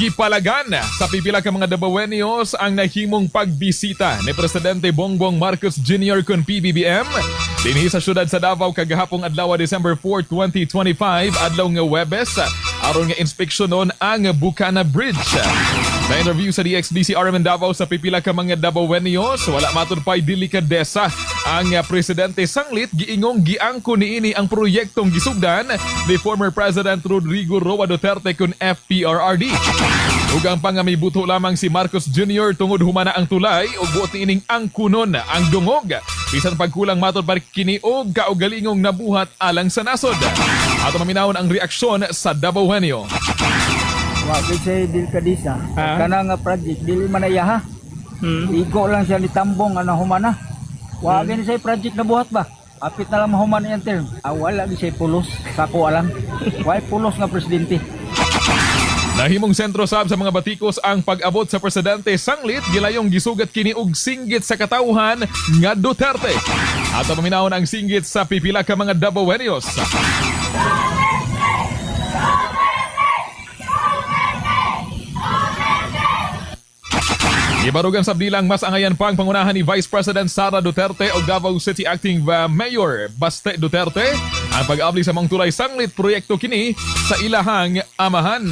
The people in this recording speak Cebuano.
Gipalagan sa pipila ka mga Dabawenyos ang nahimong pagbisita ni Presidente Bongbong Marcos Jr. kun PBBM dinhi sa syudad sa Davao kagahapong adlaw, December 4, 2025, adlaw nga Webes, aron nga inspeksyonon ang Bukana Bridge. Sa interview sa DXDC RMN Davao sa pipila ka mga Dabawenyos, wala matud pay delikadesa ang presidente sanglit giingong giangko niini ang proyektong gisugdan ni former President Rodrigo Roa Duterte kun FPRRD. Dugang pa nga may buto lamang si Marcos Jr. tungod humana ang tulay ug buot niining angkunon ang dungog. Bisan pagkulang matod pa kini og kaugalingong nabuhat alang sa nasod. Ato maminawon ang reaksyon sa Dabawenyo. Wa gyud siya delikadesa. Ah. Kana nga project dili man na iya ha. Igo lang siya ni tambong ana humana. Wa gyud siya project na buhat ba. Apit na lang mahuman iyang term. Ah, wala gyud siya pulos sa ako alam. Way pulos nga presidente. Nahimong sentro sab sa mga batikos ang pag-abot sa presidente sanglit gilayong gisugat kini og singgit sa katawhan nga Duterte. Ato paminawon ang singgit sa pipila ka mga Dabawenyos. Gibarugan sa bilang mas angayan pang pangunahan ni Vice President Sara Duterte o Davao City Acting Mayor Baste Duterte ang pag-abli sa mga tulay sanglit proyekto kini sa ilahang amahan.